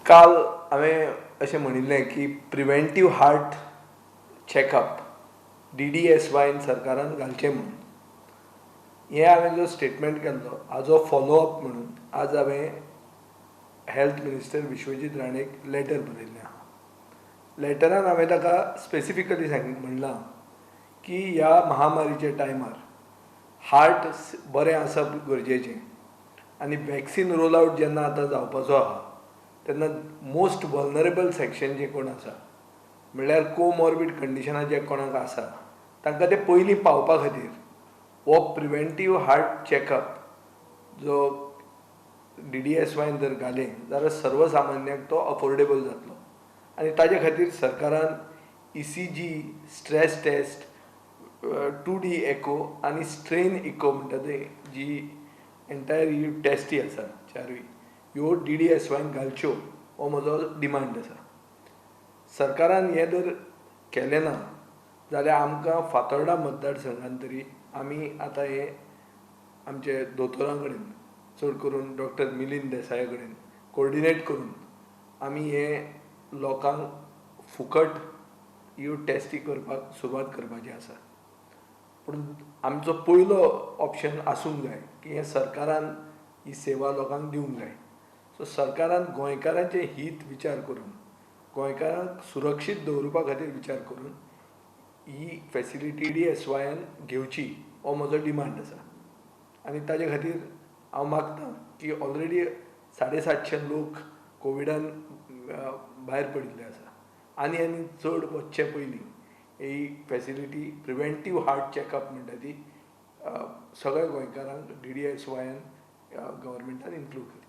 काल हांवें अशें म्हणिल्लें की प्रिवेंटीव हार्ट चॅकअप डीडीएसवायन सरकारान घालचें म्हणून. हें हांवें जो स्टेटमेंट केल्लो हाजो फॉलोअप म्हणून आज हांवें हेल्थ मिनिस्टर विश्वजीत राणेक लेटर बरयल्लें आहा. लेटरान हांवें ताका स्पेसिफिकली म्हणलां की ह्या महामारीच्या टायमार हार्ट बरें आसप गरजेचें आनी वॅक्सीन रोल आवट जेन्ना आतां जावपाचो आहा तेन्ना मोस्ट वल्नरेबल सॅक्शन जे कोण आसा, म्हणल्यार कोमॉर्बीड कंडिशनां जे कोणाक आसा, तांकां ते पयलीं पावपा खातीर हो प्रिवेंटीव हार्ट चॅकअप जो डीडीएसवायन जर घालें जाल्यार सर्वसामान्यांक तो अफोर्डेबल जातलो. आनी ताजे खातीर सरकारान ECG, stress test, 2D echo आनी स्ट्रेन इको म्हणटा ते जी एंटायर ही टेस्टी आसा चारूय, ह्यो डीडीएसवायन घालच्यो हो म्हजो डिमांड आसा. सरकारान हें जर केलें ना जाल्यार आमकां फातोर्डा मतदारसंघान तरी आमी आतां हें आमचे दोतोरां कडेन, चड करून डॉक्टर मिलिंद देसाया कडेन कोर्डिनेट करून आमी हें लोकांक फुकट ह्यो टेस्टी करपाक सुरवात करपाची आसा. पूण आमचो पयलो ऑप्शन आसूंक जाय की हें सरकारान ही सेवा लोकांक दिवंक जाय. सो सरकारान गोंयकारांचें हीत विचार करून, गोंयकारांक सुरक्षीत दवरुपा खातीर विचार करून ही फॅसिलिटी डीएसवायन घेवची हो म्हजो डिमांड आसा. आनी ताजे खातीर हांव मागतां की ऑलरेडी 750 लोक कोविडान भायर पडिल्ले आसा, आनी आनी चड वचचे पयलीं ही फॅसिलिटी प्रिवेंटीव हार्ट चॅकअप म्हणटा ती सगळ्या गोंयकारांक डीडीएसवायन गव्हर्मेंटान इन्क्लूड करची.